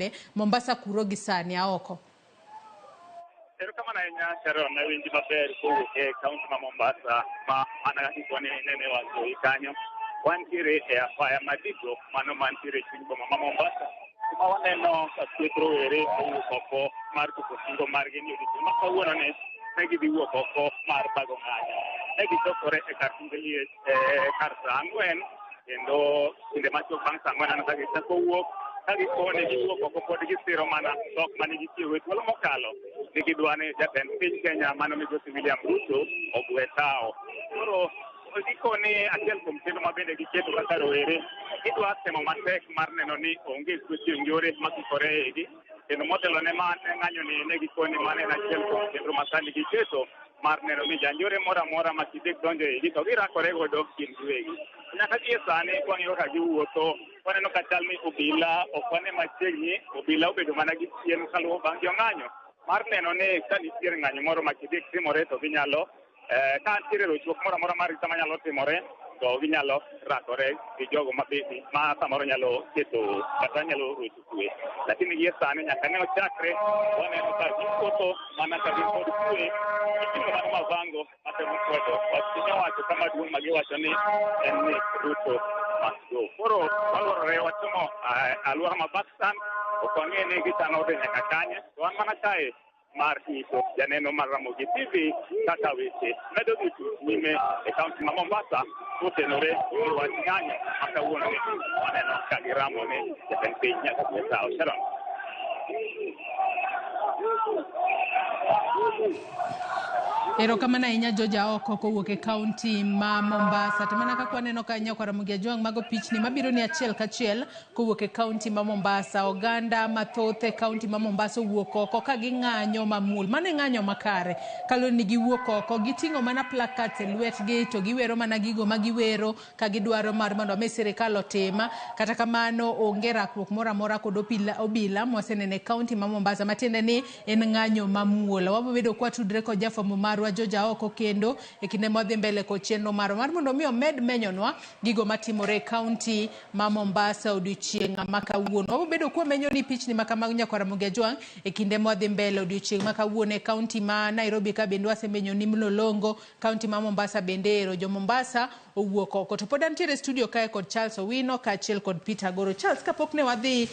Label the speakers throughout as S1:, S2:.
S1: nade Mombasa kuro gi sani aoko?
S2: Erokamano ahinya Sharon, awinji maber kowuok e kaunti ma Mombasa ma mana kaka ikoni nene wacho kanyo. Wantiere e apaya Madigo mano mantiere e chuny boma ma Mombasa kuma waneno ka kweth rowere owuok oko mar chopo singo margi ni odiochieng' ma kawuono ni ne gidhi wuok oko mar bago ng'anyo. Ne gichokore e kar tunge liech e kar saa 4 kendo kinde machuok bang' saa 4 aneno ka gichako wuok ka gikone giwuok oko pod gisiro mana dhok mane gitiyogo e thuolo mokalo ni gidwa ni jatend piny Kenya mano migosi William Ruto ogwe tawo. Koro gikoni achiel kuom chenro ma bende giketo kaka rowere gidwa temo matek mar neno ni onge kweche njore makikore e igi kendo motelo ne ma ne ng'anyo ni ne gikoni mano en achiel kuom chenro ma sani giketo mar neno ni janjore moro amora ma kidek donjo e igi to girakore godo gin giwegi. Nyaka gie sani kwang'iyo kaka giwuotho waneno ka chal ni obila ok wane machiegni, obila obedo mana gi chien kaluwo bang' jong'anyo mar neno ni ka nitiere ng'anyo moro ma kidek timore to ginyalo ka nitiere rochruok moro amora mar arita manyalo timore to ginyalo rakore gi jogo ma ma samoro nyalo keto kata nyalo rocho kwe. Lakini gie sani nyaka ne ochakre waneno ka giwuotho mana ka gin kod kwe, giting'o mana mabango matemo kwedo wach piny owacho kama duong' ma giwacho ni en ni Ruto must go. Koro waluorore wachomo alwora ma Pakistan, ok wang'e ni gichano dhi nyaka kanye, to wan mana kae mar nyiso janeno mar Ramogi TV kaka weche medo dhi nyime e kaunti ma Mombasa kotenore gi wach ng'anyo ma kawuono ni waneno ka giramo ni jatend piny nyaka gwe tawo. Sharon.
S1: Erokamano ahinya George Aoko kowuok e kaunti ma Mombasa. To mana kaka waneno ka nyakwar Ramogi Ajwang' mago pichni mabiro ni achiel kachiel kowuok e kaunti ma Mombasa. Oganda mathoth e kaunti ma Mombasa owuok oko ka ging'anyo mamuol. Mano e ng'anyo makare. Kaluwore ni giwuok oko, giting'o mana placards e lwetgi to giwero mana gigo ma giwero ka gidwaro mar mondo mi sirikal otim. Kata kamano onge rakruok moro amora kod obila mwaseneno e kaunti ma Mombasa, matiende ni en ng'anyo mamuol. Wabiro bedo kwatudre kod jafwambo marwa George Aoko kendo e kinde mwadhi mbele kod chenro marwa mar mondo mi omed menyonwa gigo matimore e kaunti ma Mombasa odiochieng' ma kawuono. Wabiro bedo kwamenyo ni pichni ma kamago nyakwar Ramogi Ajwang' e kinde mwadhi mbele odiochieng' ma kawuono e kaunti ma Nairobi ka bende wasemenyo ni Mlolongo, kaunti ma Mombasa bende ero jo Mombasa owuok oko. To pod antiere e studio kae kod Charles Owino kaachiel kod Peter Agoro. Charles, kapok ne wadhi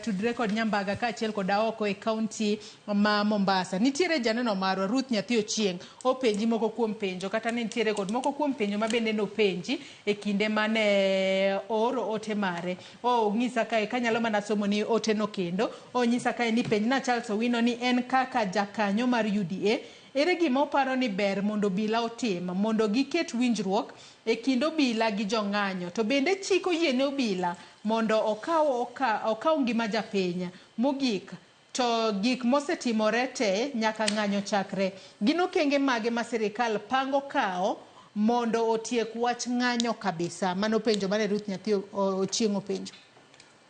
S1: tudre kod Nyambaga kaachiel kod Aoko e kaunti ma Mombasa, nitiere janeno marwa Ruth Nyathi Ochieng' openji moko kuom penjo kata ne nitiere kod moko kuom penjo ma bende nopenji e kinde mane ooro ote mare. Onyisa kae kanyalo mana somo ni ote no kendo, onyisa kae ni penjna Charles Owino ni en kaka jakanyo mar UDA, ere gima oparo ni ber mondo obila otim mondo giket winjruok e kind obila gi jong'anyo? To bende chik oyiene obila mondo okaw ngima japiny? Mogik, to gik mosetimore te nyaka ng'anyo chakre, gin okenge mage ma sirikal pango kawo mondo otiek wach ng'anyo kabisa? Mano penjo mane Ruth Nyathi Ochieng' openjo.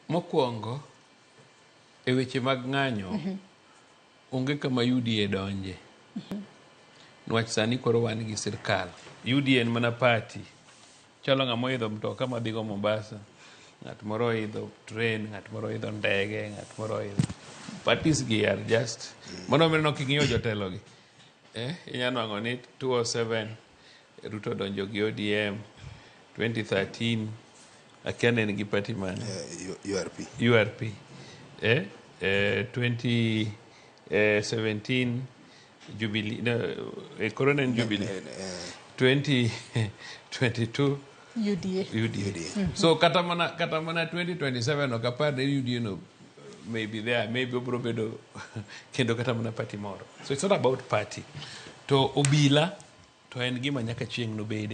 S3: Mokwongo, e weche mag ng'anyo, onge kama UDA donje. Niwach sani koro wan gi sirkal. UDA en mana party. Chalo ng'ama oidho mtoka madhigo Mombasa, ng'at moro oidho train, ng'at moro oidho ndege, ng'at moro oidho. Parties gi are just mano mineno king'iyo jotelo gi. Inya nwang'o ni 2007 Ruto odonjo gi ODM, 2013 akia ne en gi party mane?
S4: URP.
S3: URP. 2017 Jubilee, no, koro ne en Jubilee. 2022
S1: UDA.
S3: UDA. So kata mana 2027 ok apar ni UDA no maybe there, maybe obiro bedo kendo kata mana party moro. So it's not about party. To obila to en gima nyaka chieng' nobede.